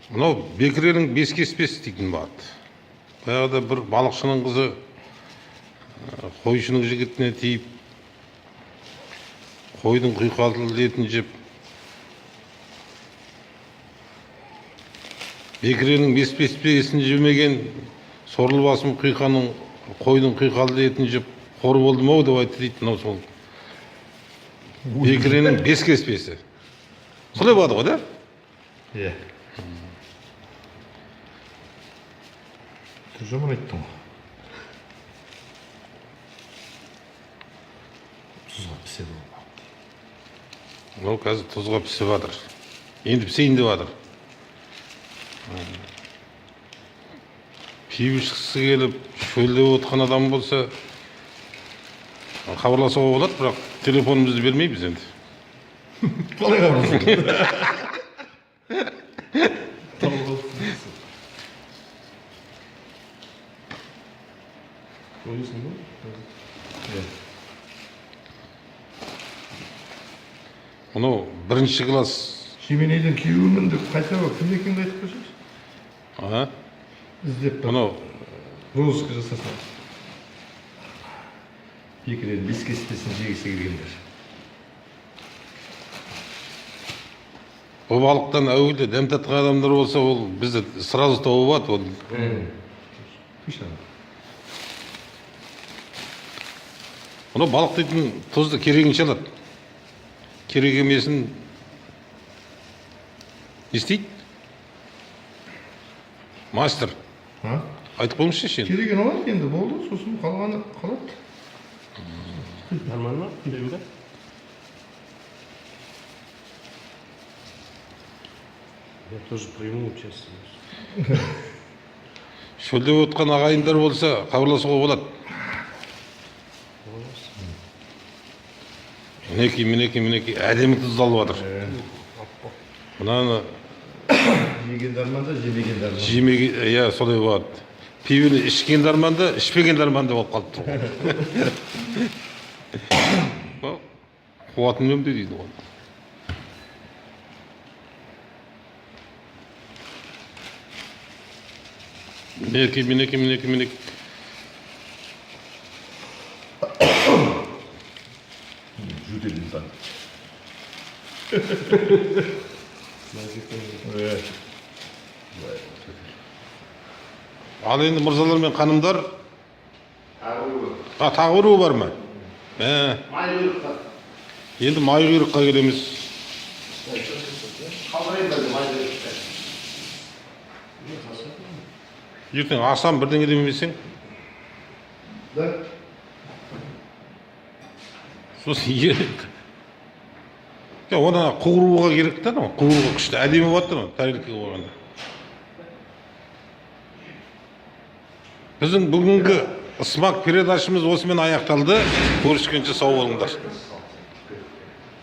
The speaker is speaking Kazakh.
Мынау бекіренің бес кеспесі дейтін бар. Баяғыда бір балықшының қызы қойшының жігітіне тиіп, қойдың құйқалы етін жеп, бекіренің бес кеспесін жемеген сорлы басым құйқаның, қойдың құйқалы етін жеп қор болдым ау деп айтты дейді. Мынау сол бекіренің бес кеспесі солай болады ғой да? Иә. Жаман айттың ғой. Тұзға піседі ол балық. Мынау қазір тұзға пісіп жатыр, енді пісейін деп жатыр. Пиво ішкісі келіп шөлдеп отқан адам болса, хабарласуға болады, бірақ телефонымызды бермейміз енді. Қалай хабарласады? Қоясың ба? Иә. Мынау бірінші класс. Шеменейдің күйеуімін деп қайта кім екенін айтып қойсаңшы. А? Іздеп бір Мынау розыск жасасын. Бекіренің бес кеспесін жегісі келгендер. Бұл балықтан әуелде дәм татқан адамдар болса, ол бізді сразу тауып алады ол. Қишан. Мынау балық дейтін тұзды керегінше алады, керек емесін не істейді, мастер? А? Айтып қойыңызшы енді. Керегін алады енді, болды, сосын қалғаны қалады. Нормально ма? Деймін да? Я тоже приму участие. Шөлдеп отқан ағайындар болса, хабарласуға болады. Мінекей, мінекей, мінекей, әдемі тұздалып жатыр мынаны. Жеген де арманда, жемеген де арманда. Жемеген, иә, солай болады. Пивені ішкен де арманда, ішпеген де арманда болып қалып тұр ғой. Қуатын үнемдеу дейді ғой. Мінекей, мінекей, мінекей, мінекей. Жөтелдім таң. Иә. Ал енді, мырзалар мен ханымдар, а, тағы біреу бар ма? Ә, Май құйрыққа. енді май құйрыққа келеміз. Қалдырайын ба май құйрықты? Ертең асам бірдеңе демесең. Да? Сосын оны қуыруға керек та, анау қуыруға күшті әдемі болады да анау тарелкаға қойғанда. Біздің бүгінгі смак передачамыз осымен аяқталды. Көріскенше сау болыңдар.